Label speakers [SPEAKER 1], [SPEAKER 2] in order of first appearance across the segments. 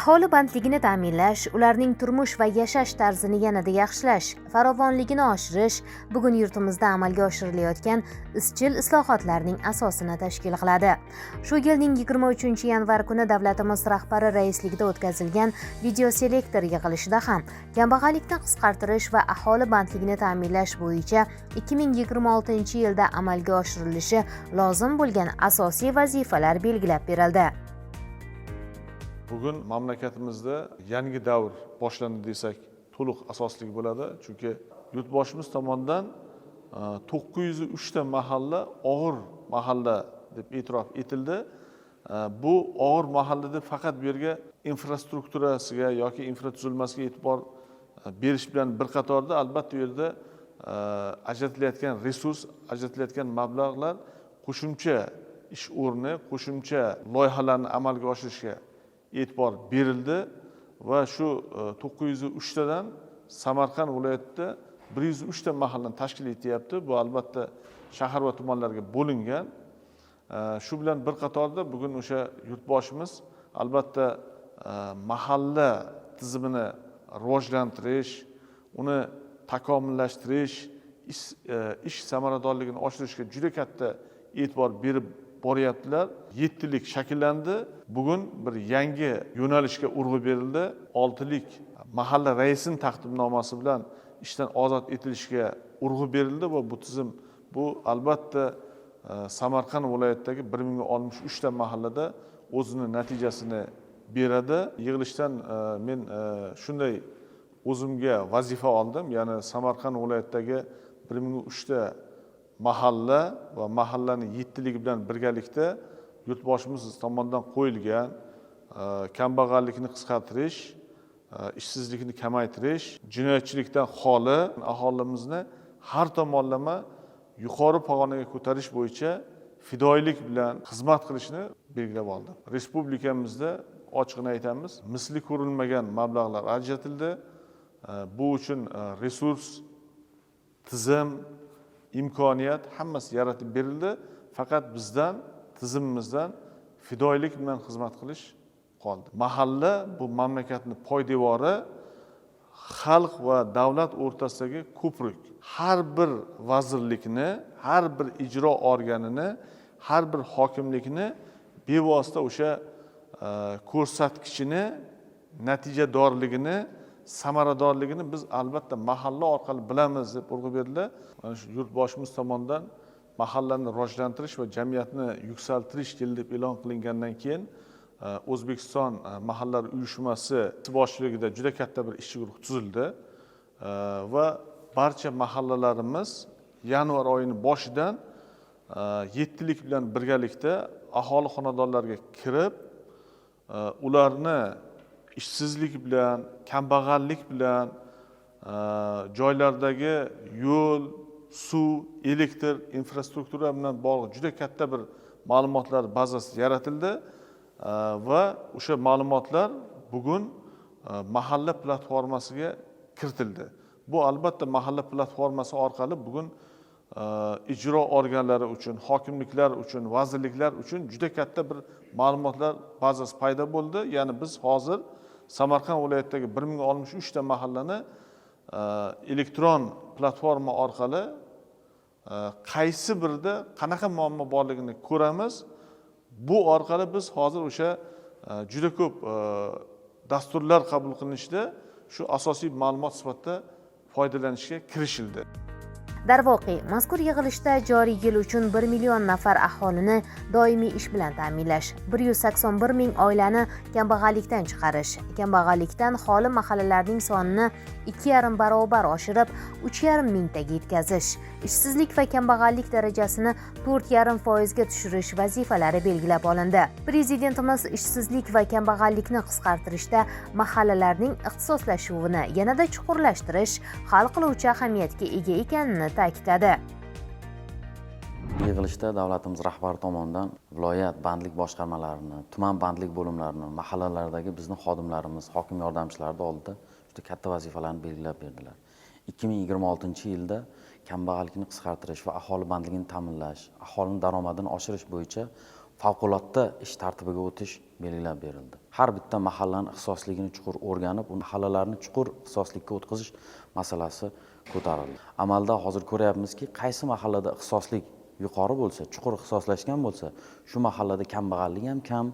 [SPEAKER 1] Aholi bandligini ta'minlash, ularning turmush va yashash tarzini yanada yaxshilash, farovonligini oshirish bugun yurtimizda amalga oshirilayotgan izchil islohotlarning asosini tashkil qiladi. Shu yilning 23-yanvar kuni davlatimiz rahbari raisligida o'tkazilgan videoselektor yig'ilishida ham kambag'allikni qisqartirish va aholi bandligini ta'minlash bo'yicha 2026-yilda amalga oshirilishi lozim bo'lgan asosiy vazifalar belgilab berildi.
[SPEAKER 2] Bugun mamlakatimizda yangi davr boshlandi desak, to'liq asosli bo'ladi, chunki yurtboshimiz tomonidan 903 ta mahalla og'ir mahalla deb e'tirof etildi. Bu og'ir mahalla deb faqat bu yerga infrastrukturasiga yoki infratuzilmasiga e'tibor berish bilan bir qatorda, albatta, u yerda ajratilayotgan resurs, ajratilayotgan mablag'lar qo'shimcha ish o'rni, qo'shimcha loyihalarni amalga oshirishga e'tibor berildi va shu 903 tadan Samarqand viloyatida 103 ta mahallani tashkil etyapti. Bu, albatta, shahar va tumanlarga bo'lingan. Shu bilan bir qatorda bugun o'sha yurtboshimiz, albatta, mahalla tizimini rivojlantirish, uni takomillashtirish, ish samaradorligini oshirishga juda katta e'tibor berib boryaptilar. Yettilik shakllandi. Bugun bir yangi yo'nalishga urg'u berildi: oltilik mahalla raisini taqdimnomasi bilan ishdan ozod etilishga urg'u berildi va bu tizim, bu, albatta, Samarqand viloyatidagi 1063 ta mahallada o'zini natijasini beradi. Yig'ilishdan men shunday o'zimga vazifa oldim, ya'ni Samarqand viloyatidagi 1003 ta mahalla va mahallani yettiligi bilan birgalikda yurtboshimiz tomonidan qo'yilgan kambag'allikni qisqartirish, ishsizlikni kamaytirish, jinoyatchilikdan xoli aholimizni har tomonlama yuqori pog'onaga ko'tarish bo'yicha fidoyilik bilan xizmat qilishni belgilab oldim. Respublikamizda, ochig'ini aytamiz, misli ko'rilmagan mablag'lar ajratildi. Bu uchun resurs, tizim, imkoniyat hammasi yaratib berildi. Faqat bizdan, tizimimizdan fidoyilik bilan xizmat qilish qoldi. Mahalla bu mamlakatni poydevori, xalq va davlat o'rtasidagi ko'prik. Har bir vazirlikni, har bir ijro organini, har bir hokimlikni bevosita o'sha ko'rsatkichini, natijadorligini, samaradorligini biz, albatta, mahalla orqali bilamiz, deb urg'u berdilar. Mana shu yurtboshimiz tomonidan mahallani rivojlantirish va jamiyatni yuksaltirish yili deb e'lon qilingandan keyin O'zbekiston mahallalar uyushmasi boshchiligida juda katta bir ishchi guruh tuzildi va barcha mahallalarimiz yanvar oyini boshidan yettilik bilan birgalikda aholi xonadonlariga kirib, ularni ishsizlik bilan, kambag'allik bilan, joylardagi yo'l, suv, elektr infrastruktura bilan bog'liq juda katta bir ma'lumotlar bazasi yaratildi va o'sha ma'lumotlar bugun mahalla platformasiga kiritildi. Bu, albatta, mahalla platformasi orqali bugun ijro organlari uchun, hokimliklar uchun, vazirliklar uchun juda katta bir ma'lumotlar bazasi paydo bo'ldi. Ya'ni biz hozir Samarqand viloyatidagi 1063 ta mahallani elektron platforma orqali qaysi birida qanaqa muammo borligini ko'ramiz. Bu orqali biz hozir o'sha juda ko'p dasturlar qabul qilinishida shu asosiy ma'lumot sifatida foydalanishga kirishildi.
[SPEAKER 1] Darvoqe, mazkur yig'ilishda joriy yil uchun 1 million nafar aholini doimiy ish bilan ta'minlash, 181 ming oilani kambag'allikdan chiqarish, kambag'allikdan xoli mahallalarning sonini 2,5 barobar oshirib, 3,5 mingtaga yetkazish, ishsizlik va kambag'allik darajasini 4,5 foizga tushirish vazifalari belgilab olindi. Prezidentimiz ishsizlik va kambag'allikni qisqartirishda mahallalarning ixtisoslashuvini yanada chuqurlashtirish hal qiluvchi ahamiyatga ega ekanini ta'kidladi.
[SPEAKER 3] Yig'ilishda davlatimiz rahbari tomonidan viloyat bandlik boshqarmalarini, tuman bandlik bo'limlarini, mahallalardagi bizni xodimlarimiz, hokim yordamchilarini oldida juda katta vazifalarni belgilab berdilar. 2026-yilda kambag'allikni qisqartirish va aholi bandligini ta'minlash, aholini daromadini oshirish bo'yicha favqulodda ish tartibiga o'tish belgilab berildi. Har bitta mahallani ixtisosligini chuqur o'rganib, u mahallalarni chuqur ixtisoslikka o'tkazish masalasi ko'tarildi. Amalda hozir ko'ryapmizki, qaysi mahallada ixtisoslik yuqori bo'lsa, chuqur ixtisoslashgan bo'lsa, shu mahallada kambag'allik ham kam,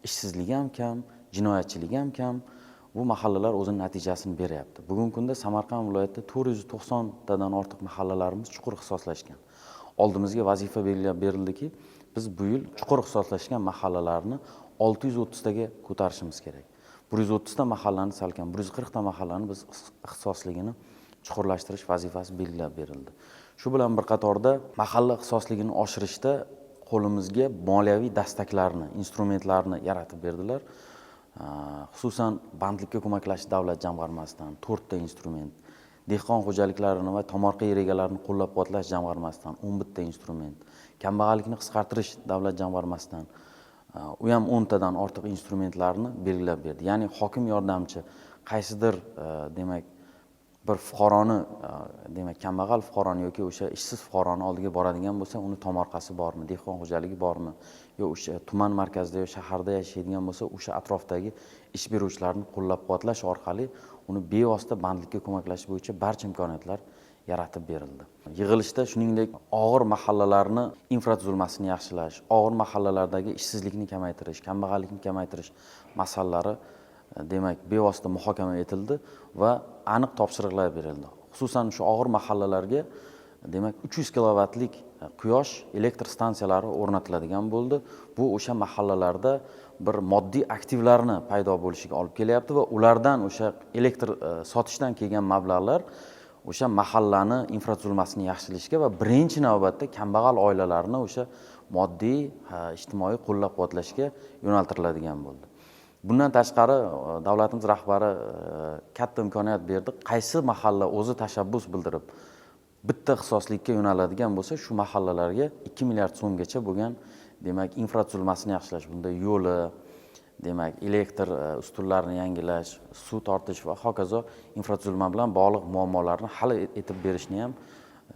[SPEAKER 3] ishsizlik ham kam, jinoyatchilik ham kam. Bu mahallalar o'zini natijasini beryapti. Bugungi kunda Samarqand viloyatida 490 tadan ortiq mahallalarimiz chuqur ixtisoslashgan. Oldimizga vazifa belgilab berildiki, biz bu yil chuqur ixtisoslashgan mahallalarni 630 taga ko'tarishimiz kerak. 130 ta mahallani salkam 140 ta mahallani biz ixtisosligini chuqurlashtirish vazifasi belgilab berildi. Shu bilan bir qatorda mahalla ixtisosligini oshirishda qo'limizga moliyaviy dastaklarni, instrumentlarni yaratib berdilar. Xususan bandlikka ko'maklashish davlat jamg'armasidan 4 ta instrument, dehqon xo'jaliklarini va tomorqa yer egalarini qo'llab-quvvatlash jamg'armasidan 11 ta instrument, kambag'allikni qisqartirish davlat jamg'armasidan u ham 10 tadan ortiq instrumentlarni belgilab berdi. Ya'ni hokim yordamchi qaysidir demak bir fuqaroni, demak kambag'al fuqaroni yoki o'sha ishsiz fuqaroni oldiga boradigan bo'lsa, uni tomorqasi bormi, dehqon xo'jaligi bormi, yo o'sha tuman markazida yo shaharda yashaydigan bo'lsa, o'sha atrofdagi ish beruvchilarni qo'llab-quvvatlash orqali uni bevosita bandlikka ko'maklashish bo'yicha barcha imkoniyatlar yaratib berildi. Yig'ilishda shuningdek og'ir mahallalarni infratuzilmasini yaxshilash, og'ir mahallalardagi ishsizlikni kamaytirish, kambag'allikni kamaytirish masalalari demak bevosita muhokama etildi va aniq topshiriqlar berildi. Xususan shu og'ir mahallalarga demak 300 kilovatlik quyosh elektr stansiyalari o'rnatiladigan bo'ldi. Bu o'sha mahallalarda bir moddiy aktivlarni paydo bo'lishiga olib kelyapti va ulardan o'sha elektr sotishdan kelgan mablag'lar o'sha mahallani infratuzilmasini yaxshilashga va birinchi navbatda kambag'al oilalarni o'sha moddiy ijtimoiy qo'llab-quvvatlashga yo'naltiriladigan bo'ldi. Bundan tashqari davlatimiz rahbari katta imkoniyat berdi. Qaysi mahalla o'zi tashabbus bildirib bitta ixtisoslikka yo'naladigan bo'lsa, shu mahallalarga 2 milliard so'mgacha bo'lgan demak infratuzilmasini yaxshilash, bunda yo'li, demak elektr ustunlarini yangilash, suv tortish va hokazo infratuzilma bilan bog'liq muammolarni hal etib berishni ham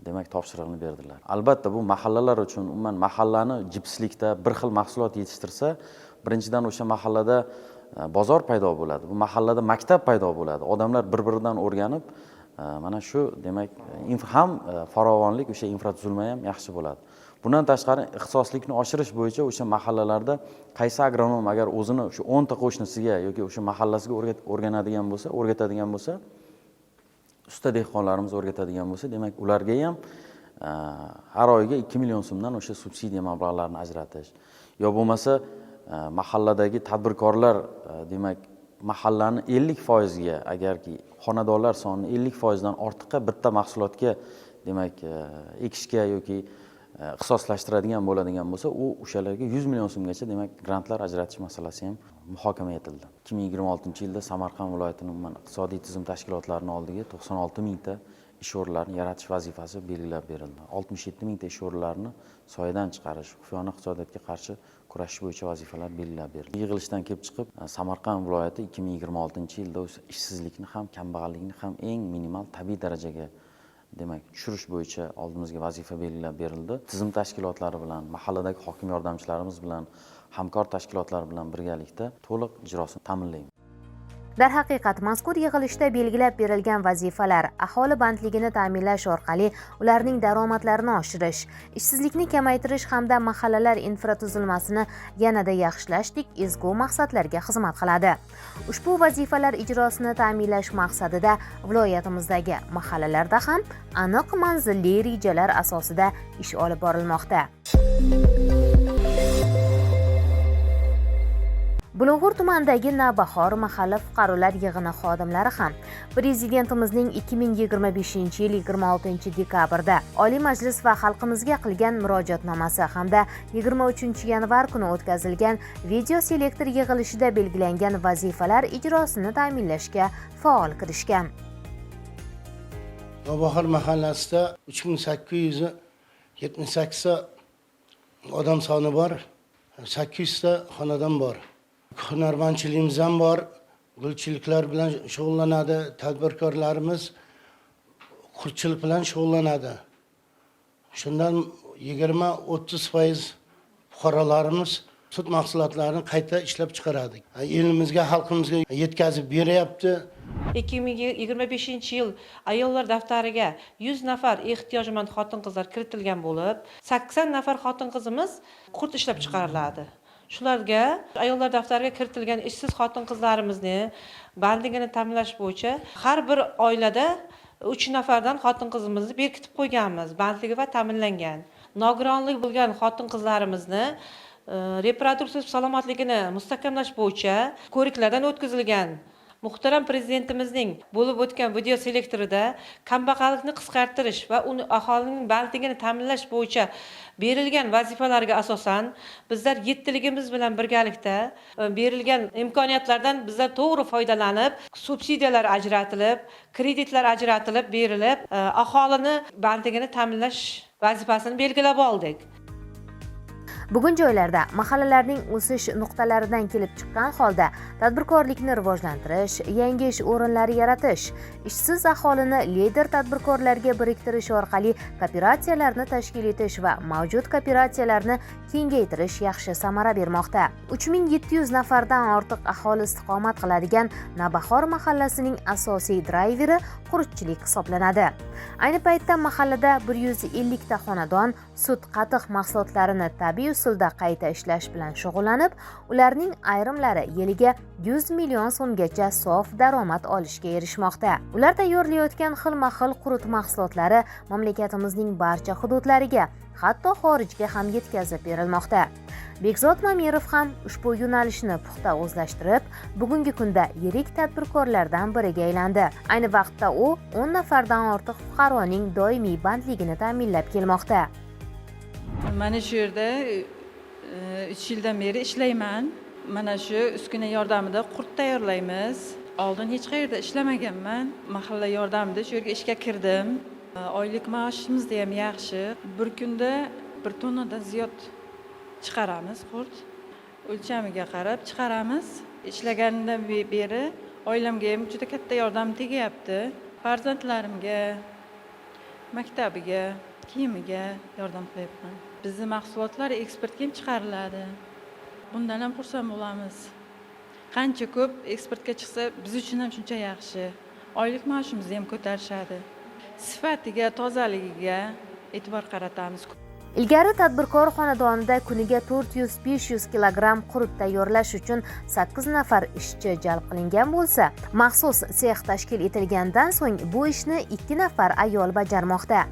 [SPEAKER 3] demak topshirig'ini berdilar. Albatta bu mahallalar uchun umuman mahallani jipslikda bir xil mahsulot yetishtirsa, birinchidan o'sha mahallada bozor paydo bo'ladi, bu mahallada maktab paydo bo'ladi. Odamlar bir-biridan o'rganib, mana shu demak ham farovonlik, o'sha infratuzilma ham yaxshi bo'ladi. Bundan tashqari ixtisoslikni oshirish bo'yicha o'sha mahallalarda qaysi agronom agar o'zini o'sha 10 ta qo'shnisiga yoki o'sha mahallasiga o'rganadigan bo'lsa, o'rgatadigan bo'lsa, usta dehqonlarimiz o'rgatadigan bo'lsa, demak ularga ham har oyga 2 million so'mdan o'sha subsidiya mablag'larini ajratish, yo bo'lmasa mahalladagi tadbirkorlar demak mahallani 50% ga, agarki xonadonlar soni 50% dan ortiqqa bitta mahsulotga demak ekishga yoki ixtisoslashtiradigan bo'ladigan bo'lsa, u o'shalarga 100 million so'mgacha demak grantlar ajratish masalasi ham muhokama etildi. 2026-yilda Samarqand viloyatining umuman iqtisodiy tizim tashkilotlarining oldiga 96 mingta ish o'rinlarini yaratish vazifasi belgilab berildi. 67 mingta ish o'rinlarini soyadan chiqarish, xufiyona iqtisodiyotga qarshi kurashish bo'yicha vazifalar belgilab berildi. Yig'ilishdan kelib chiqib, Samarqand viloyati 2026-yilda o'sha ishsizlikni ham, kambag'allikni ham eng minimal tabiiy darajaga demak tushirish bo'yicha oldimizga vazifa belgilab berildi. Tizim tashkilotlari bilan, mahalladagi hokim yordamchilarimiz bilan, hamkor tashkilotlar bilan birgalikda to'liq ijrosini ta'minlaymiz.
[SPEAKER 1] Darhaqiqat, mazkur yig'ilishda belgilab berilgan vazifalar aholi bandligini ta'minlash orqali ularning daromadlarini oshirish, ishsizlikni kamaytirish hamda mahallalar infratuzilmasini yanada yaxshilashdek ezgu maqsadlarga xizmat qiladi. Ushbu vazifalar ijrosini ta'minlash maqsadida viloyatimizdagi mahallalarda ham aniq manzilli rejalar asosida ish olib borilmoqda. Bulung'ur tumanidagi Navbahor mahalla fuqarolar yig'ini xodimlari ham Prezidentimizning 2025-yil 26-dekabrda Oliy Majlis va xalqimizga qilgan murojaatnomasi hamda 23-yanvar kuni o'tkazilgan video selektor yig'ilishida belgilangan vazifalar ijrosini ta'minlashga faol kirishgan.
[SPEAKER 4] Navbahor mahallasida 3878 ta odam soni bor, 800 ta xonadon bor. Hunarmandchiligimiz ham bor, gulchiliklar bilan shug'ullanadi, tadbirkorlarimiz qurtchilik bilan shug'ullanadi. Shundan 20-30% fuqarolarimiz Sut mahsulotlarini qayta ishlab chiqaradi. Elimizga, xalqimizga yetkazib beryapti.
[SPEAKER 5] 2025 yil ayollar daftariga 100 nafar ehtiyojmand xotin qizlar kiritilgan bo'lib, 80 nafar xotin qizimiz qurt ishlab chiqariladi. Shularga, ayollar daftariga kiritilgan ishsiz xotin qizlarimizni bandligini ta'minlash bo'yicha har bir oilada uch nafardan xotin qizimizni berkitib qo'yganmiz, bandligi va ta'minlangan. Nogironlik bo'lgan xotin qizlarimizni reproduktiv salomatligini mustahkamlash bo'yicha ko'riklardan o'tkazilgan. Muhtaram Prezidentimizning bo'lib o'tgan video selektorida kambag'allikni qisqartirish va uni, aholining bandligini ta'minlash bo'yicha berilgan vazifalarga asosan bizlar yettiligimiz bilan birgalikda berilgan imkoniyatlardan bizlar to'g'ri foydalanib, subsidiyalar ajratilib, kreditlar ajratilib berilib, aholini bandligini ta'minlash vazifasini belgilab oldik.
[SPEAKER 1] Bugun joylarda mahallalarning o'sish nuqtalaridan kelib chiqqan holda tadbirkorlikni rivojlantirish, yangi ish o'rinlari yaratish, ishsiz aholini lider tadbirkorlarga biriktirish orqali kooperatsiyalarni tashkil etish va mavjud kooperatsiyalarni kengaytirish yaxshi samara bermoqda. 3700 nafardan ortiq aholi istiqomat qiladigan Navbahor mahallasining asosiy drayveri qurutchilik hisoblanadi. Ayni paytda mahallada 150 ta xonadon sut, qatiq mahsulotlarini tabiiy usulda qayta ishlash bilan shug'ullanib, ularning ayrimlari yiliga 100 million so'mgacha sof daromad olishga erishmoqda. Ular tayyorlayotgan xilma xil qurut mahsulotlari mamlakatimizning barcha hududlariga, hatto xorijga ham yetkazib berilmoqda. Bekzod Mamirov ham ushbu yo'nalishni puxta o'zlashtirib, bugungi kunda yirik tadbirkorlardan biriga aylandi. Ayni vaqtda u 10 nafardan ortiq fuqaroning doimiy bandligini ta'minlab kelmoqda.
[SPEAKER 6] Mana shu yerda 3 yildan beri ishlayman. Mana shu uskuna yordamida qurt tayyorlaymiz. Oldin hech qayerda ishlamaganman. Mahalla yordamida shu yerga ishga kirdim. Oylik maoshimiz ham yaxshi. Bir kunda 1 tonnadan ziyod chiqaramiz qurt. O'lchamiga qarab chiqaramiz. Ishlaganimdan beri oilamga ham juda katta yordam tegyapti. Farzandlarimga maktabiga, kiyimiga yordam qilyapman. Bizni mahsulotlar eksportga ham chiqariladi. Bundan ham xursand bo'lamiz. Qancha ko'p eksportga chiqsa, biz uchun ham shuncha yaxshi. Oylik maoshimizni ham ko'tarishadi. Sifatiga, tozaligiga e'tibor qaratamiz.
[SPEAKER 1] Ilgari tadbirkor xonadonida kuniga 400-500 kilogramm qurut tayyorlash uchun 8 nafar ishchi jalb qilingan bo'lsa, maxsus sex tashkil etilgandan so'ng bu ishni 2 nafar ayol bajarmoqda.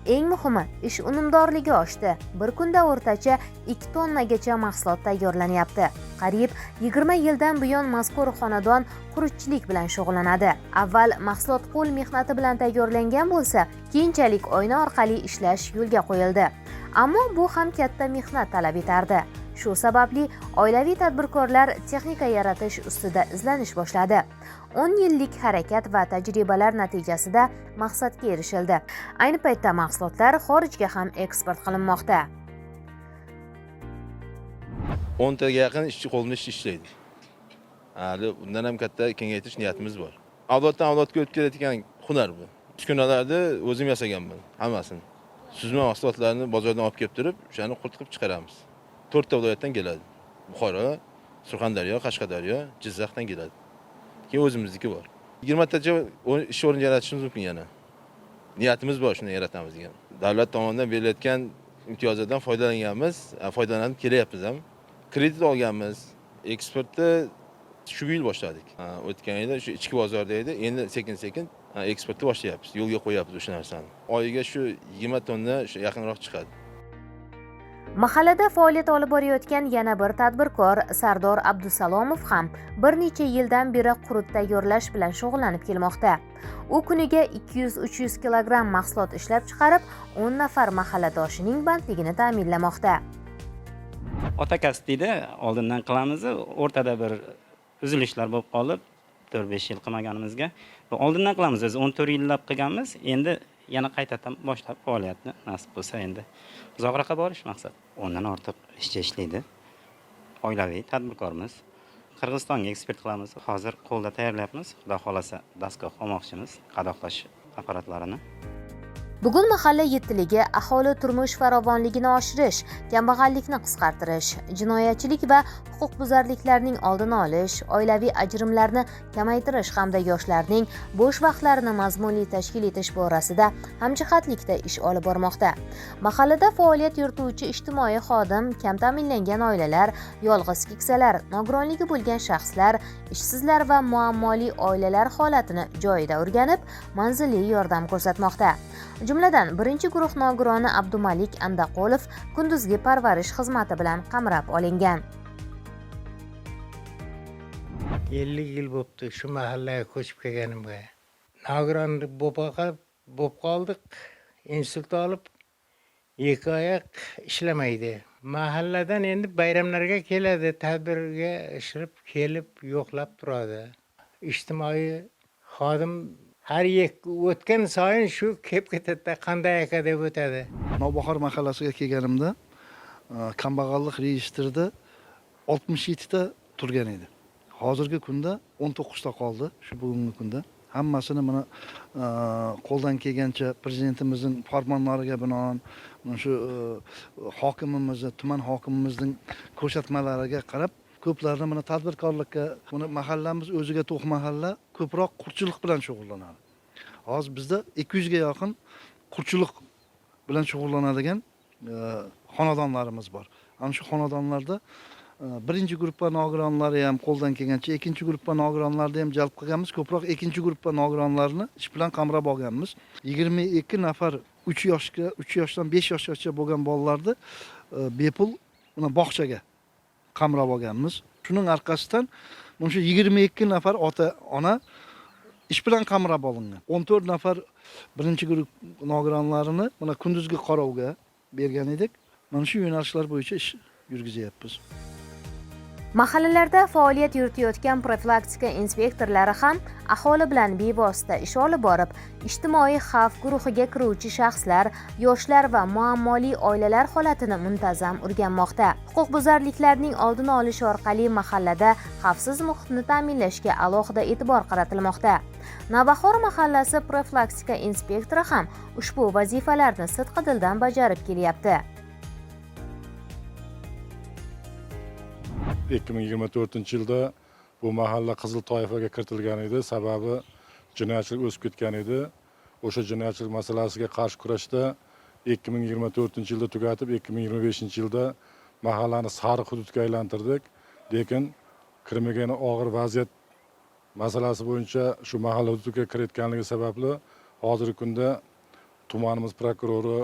[SPEAKER 1] Eng muhimi, ish unumdorligi oshdi. Bir kunda o'rtacha 2 tonnagacha mahsulot tayyorlanyapti. Qariyb 20 yildan buyon mazkur xonadon qurutchilik bilan shug'ullanadi. Avval mahsulot qo'l mehnati bilan tayyorlangan bo'lsa, keyinchalik oyna orqali ishlash yo'lga qo'yildi. Ammo bu ham katta mehnat talab etardi. Shu sababli oilaviy tadbirkorlar texnika yaratish ustida izlanish boshladi. 10 yillik harakat va tajribalar natijasida maqsadga erishildi. Ayni paytda mahsulotlar xorijga ham eksport qilinmoqda.
[SPEAKER 7] 10 taga yaqin ishchi qo'lni ish ishlaydi. Hali undan ham katta kengaytirish niyatimiz bor. Avloddan avlodga o'tib kelayotgan hunar bu. Uskunalarni o'zim yasaganman hammasini. Suzma mahsulotlarni bozordan olib kelib turib, o'shani qurt qilib chiqaramiz. To'rtta viloyatdan keladi: Buxoro, Surxondaryo, Qashqadaryo, Jizzaxdan keladi. Keyin o'zimizniki bor. 20 tacha ish o'rni yaratishimiz mumkin. Yana niyatimiz bor shuni yaratamiz degan. Davlat tomonidan berilayotgan imtiyozlardan foydalanganmiz, foydalanib kelyapmiz ham. Kredit olganmiz. Eksportni shu yil boshladik. O'tgan yili shu ichki bozorda edi. Endi sekin sekin eksportni boshlayapmiz, yo'lga qo'yapmiz o'sha narsani. Oyiga shu 20 tonna shu yaqinroq chiqadi.
[SPEAKER 1] Mahallada faoliyat olib borayotgan yana bir tadbirkor Sardor Abdusalomov ham bir necha yildan beri qurut tayyorlash bilan shug'ullanib kelmoqda. U kuniga 200-300 kilogramm mahsulot ishlab chiqarib, 10 nafar mahalladoshining bandligini ta'minlamoqda.
[SPEAKER 8] Ota kasb deydi, oldindan qilamiz. O'rtada bir uzilishlar bo'lib qolib, 4-5 yil qilmaganimizga. Va oldindan qilamiz, o'zi 14 yillab qilganmiz. Endi yana qaytadan boshlab faoliyatni, nasib bo'lsa, endi uzoqroqqa borish maqsad. 10 dan ortiq ishchi ishlaydi. Oilaviy tadbirkormiz. Qirg'izistonga eksport qilamiz. Hozir qo'lda tayyorlayapmiz. Xudo xohlasa, dastgoh olmoqchimiz, qadoqlash apparatlarini.
[SPEAKER 1] Bugun mahalla yettiligi aholi turmush farovonligini oshirish, kambag'allikni qisqartirish, jinoyatchilik va huquqbuzarliklarning oldini olish, oilaviy ajrimlarni kamaytirish hamda yoshlarning bo'sh vaqtlarini mazmunli tashkil etish borasida hamjihatlikda ish olib bormoqda. Mahallada faoliyat yurituvchi ijtimoiy xodim kam ta'minlangan oilalar, yolg'iz keksalar, nogironligi bo'lgan shaxslar, ishsizlar va muammoli oilalar holatini joyida o'rganib, manzilli yordam ko'rsatmoqda. Jumladan, birinchi guruh nogironi Abdumalik Andaqulov kunduzgi parvarish xizmati bilan qamrab olingan.
[SPEAKER 9] 50 yil bo'pti shu mahallaga ko'chib kelganimga. Nogiron bo'lib qoldik, insult olib, ikki oyoq ishlamaydi. Mahalladan endi bayramlarga keladi, tadbirga ishirib kelib yo'qlab turadi. Ijtimoiy xodim har o'tgan sayin shu kelib ketadi, qanday aka deb o'tadi.
[SPEAKER 10] Navbahor mahallasiga kelganimda kambag'allik reyestrida 67 ta turgan edi. Hozirgi kunda 19 ta qoldi shu bugungi kunda. Hammasini mana qo'ldan kelgancha prezidentimizning farmonlariga binoan, mana shu hokimimizni, tuman hokimimizning ko'rsatmalariga qarab ko'plarni mana tadbirkorlikka, mana mahallamiz o'ziga to'q mahalla, ko'proq qurtchilik bilan shug'ullanadi. Hozir bizda 200 ga yaqin qurtchilik bilan shug'ullanadigan xonadonlarimiz bor. Ana shu xonadonlarda birinchi gruppa nogironlari ham qo'ldan kelgancha ikkinchi gruppa nogironlarni ham jalb qilganmiz. Ko'proq ikkinchi gruppa nogironlarni ish bilan qamrab olganmiz. 22 nafar 3 yoshga, 3 yoshdan 5 yoshgacha bo'lgan bolalarni bepul mana bog'chaga qamrab olganmiz. Shuning orqasidan mana shu 22 nafar ota-ona ish bilan qamrab olingan. 14 nafar birinchi guruh nogironlarini mana kunduzgi qarovga bergan edik. Mana shu yo'nalishlar bo'yicha ish yurgizyapmiz.
[SPEAKER 1] Mahallalarda faoliyat yuritayotgan profilaktika inspektorlari ham aholi bilan bevosita ish olib borib, ijtimoiy xavf guruhiga kiruvchi shaxslar, yoshlar va muammoli oilalar holatini muntazam o'rganmoqda. Huquqbuzarliklarning oldini olish orqali mahallada xavfsiz muhitni ta'minlashga alohida e'tibor qaratilmoqda. Navbahor mahallasi profilaktika inspektori ham ushbu vazifalarni sidqidildan bajarib kelyapti.
[SPEAKER 11] 2024-yilda bu mahalla qizil toifaga kiritilgan edi. Sababi jinoyatchilik o'sib ketgan edi. O'sha jinoyatchilik masalasiga qarshi kurashda 2024-yilda tugatib, 2025-yilda mahallani sariq hududga aylantirdik. Lekin kirmagan og'ir vaziyat masalasi bo'yicha shu mahalla hududiga kirayotganligi sababli hozirgi kunda tumanimiz prokurori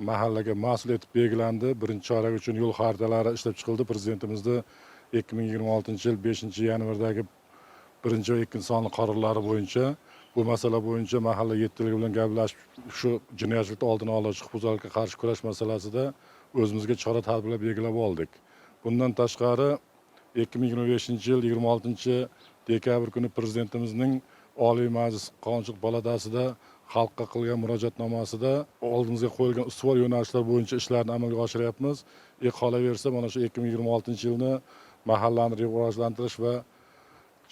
[SPEAKER 11] mahallaga mas'ul etib belgilandi. Birinchi chorak uchun yo'l xaritalari ishlab chiqildi. Prezidentimizni 2026-yil 5-yanvardagi 1 va 2 sonli qarorlari bo'yicha bu masala bo'yicha mahalla yettiligi bilan gaplashib, shu jinoyatchilikni oldini olish, huquqbuzarlikka qarshi kurash masalasida o'zimizga chora tadbirlar belgilab oldik. Bundan tashqari 2025-yil 26 dekabr kuni prezidentimizning Oliy Majlis Qonunchilik palatasida xalqqa qilgan murojaatnomasida oldimizga qo'yilgan ustuvor yo'nalishlar bo'yicha ishlarni amalga oshiryapmiz. Qolaversa, mana shu 2026-yilni mahallani rivojlantirish va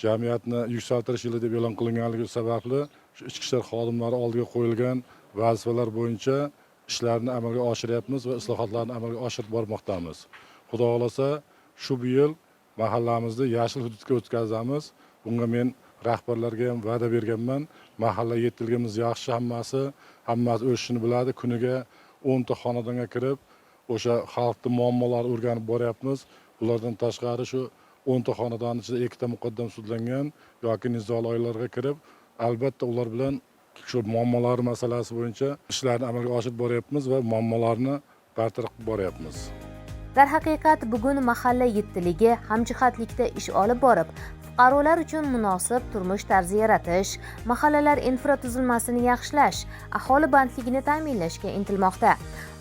[SPEAKER 11] jamiyatni yuksaltirish yili deb e'lon qilinganligi sababli shu ichki ishlar xodimlari oldiga qo'yilgan vazifalar bo'yicha ishlarni amalga oshiryapmiz va islohotlarni amalga oshirib bormoqdamiz. Xudo xohlasa, shu bu yil mahallamizni yashil hududga o'tkazamiz. Bunga men rahbarlarga ham va'da berganman. Mahalla yettiligimiz yaxshi, hammasi o'z ishini biladi. Kuniga 10 ta xonadonga kirib, o'sha xalqning muammolarini o'rganib boryapmiz. Bulardan tashqari shu 10 ta xonadon ichida 2 ta muqaddam sudlangan yoki nizoli oilalarga kirib, albatta ular bilan shu muammolar masalasi bo'yicha ishlarni amalga oshirib boryapmiz va muammolarni bartaraf qilib boryapmiz.
[SPEAKER 1] Darhaqiqat, bugun mahalla yettiligi hamjihatlikda ish olib borib, fuqarolar uchun munosib turmush tarzi yaratish, mahallalar infratuzilmasini yaxshilash, aholi bandligini ta'minlashga intilmoqda.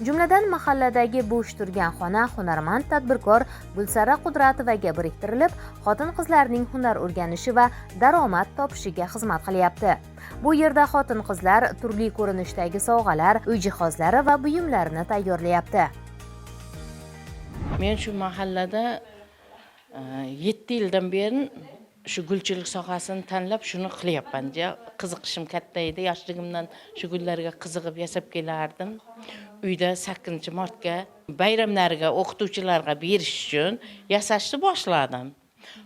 [SPEAKER 1] Jumladan, mahalladagi bo'sh turgan xona hunarmand tadbirkor Gulsara Qudratovaga biriktirilib, xotin-qizlarning hunar o'rganishi va daromad topishiga xizmat qilyapti. Bu yerda xotin-qizlar turli ko'rinishdagi sovg'alar, uy jihozlari va buyumlarni tayyorlayapti.
[SPEAKER 12] Men shu mahallada 7 yildan beri Shu gulchilik sohasini tanlab shuni qilyapman. Qiziqishim katta edi. Yoshligimdan shu gullarga qiziqib yasab kelardim. Uyda 8-martga bayramlarga o'qituvchilarga berish uchun yasashni boshladim.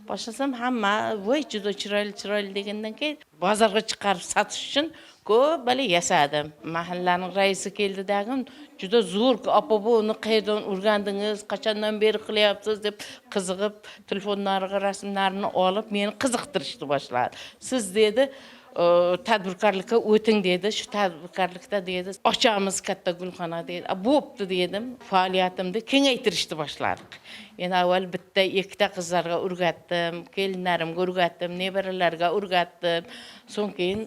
[SPEAKER 12] Boshlasam hamma voy juda chiroyli chiroyli degandan keyin bozorga chiqarib sotish uchun ko'p bala yasadim. Mahallaning raisi keldi dagim, juda zo'r opa, buni qayerdan o'rgandingiz, qachondan beri qilyapsiz deb qiziqib telefonlariga rasmlarini olib meni qiziqtirishni boshladi. Siz dedi tadbirkorlikka o'ting dedi, shu tadbirkorlikda dedi ochamiz katta gulxona dedi. Bo'pti dedim. Faoliyatimni kengaytirishni boshladik. Endi avval bitta ikkita qizlarga o'rgatdim, kelinlarimga o'rgatdim, nevaralarga o'rgatdim. So'ng keyin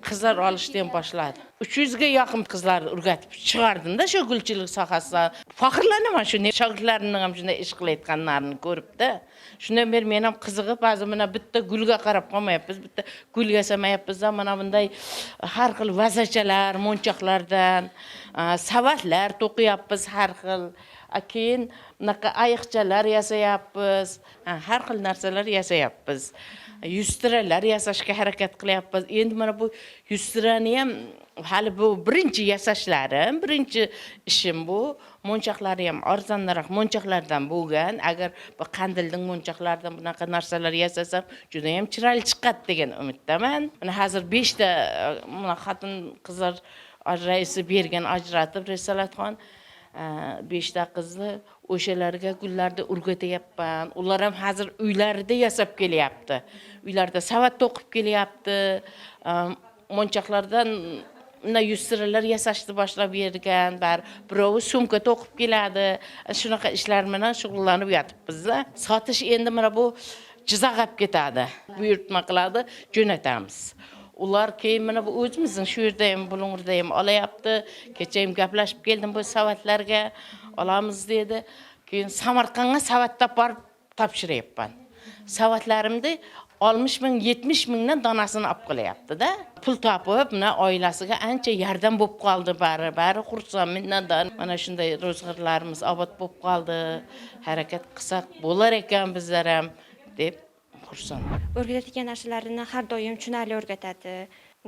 [SPEAKER 12] qizlar olishni ham boshladi. 300 ga yaqin qizlarni o'rgatib chiqardimda shu gulchilik sohasida. Faxrlanaman shu shogirdlarimning ham shunday ish qilayotganlarini ko'ribda. Shundan beri men ham qiziqib, hozir mana bitta gulga qarab qolmayapmiz, bitta gul yasamayapmiz, mana bunday har xil vazachalar, monchoqlardan, savatlar to'qiyapmiz har xil. Keyin bunaqa ayiqchalar yasayapmiz, har xil narsalar yasayapmiz. Yustiralar yasashga harakat qilyapmiz. Endi mana bu yustirani ham hali bu birinchi yasashlarim, birinchi ishim bu. Monchoqlari ham arzonroq monchoqlardan bo'lgan. Agar bu qandilning monchoqlaridan bunaqa narsalar yasasam, juda ham chiroyli chiqadi degan umiddaman. Mana hozir 5 ta mana xotin qizlar raisi bergan ajratib Risolatxon 5 ta qizni o'shalarga gullarni o'rgatyapman. Ular ham hozir uylarida yasab kelyapti. Uylarda savat to'qib kelyapti. Monchoqlardan mana yustiralar yasashni boshlab bergan, bari birovi sumka to'qib keladi. Shunaqa ishlar bilan shug'ullanib yotibmiz-da. Sotish endi mana bu Jizzax olib ketadi. Buyurtma qiladi, jo'natamiz. Ular keyin mana bu o'zimizning shu yerda ham, Bulung'urda ham olayapti. Kecha ham gaplashib keldim bu savatlarga olamiz dedi. Keyin Samarqandga savatda borib topshiryapman. Savatlarimni 60 ming, 70 mingdan donasini olib qolyapti-da. Pul topib, mana oilasiga ancha yordam bo'lib qoldi bari. Bari xursand, minnatdor. Mana shunday ro'zg'orlarimiz obod bo'lib qoldi. Harakat qilsak bo'lar ekan bizlar ham deb xursand.
[SPEAKER 13] O'rgatadigan narsalarini har doim tushunarli o'rgatadi.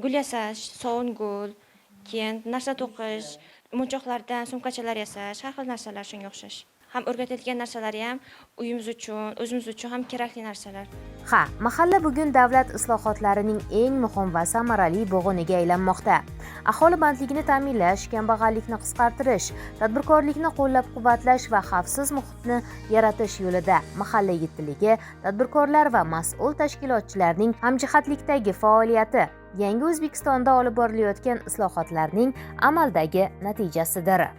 [SPEAKER 13] Gul yasash, sovun gul, keyin narsa to'qish, monchoqlardan sumkachalar yasash, har xil narsalar shunga o'xshash. Ham o'rgatadigan narsalari ham uyimiz uchun, o'zimiz uchun ham kerakli narsalar.
[SPEAKER 1] Ha, mahalla bugun davlat islohotlarining eng muhim va samarali bo'g'iniga aylanmoqda. Aholi bandligini ta'minlash, kambag'allikni qisqartirish, tadbirkorlikni qo'llab-quvvatlash va xavfsiz muhitni yaratish yo'lida mahalla yettiligi, tadbirkorlar va mas'ul tashkilotchilarning hamjihatlikdagi faoliyati yangi O'zbekistonda olib borilayotgan islohotlarning amaldagi natijasidir.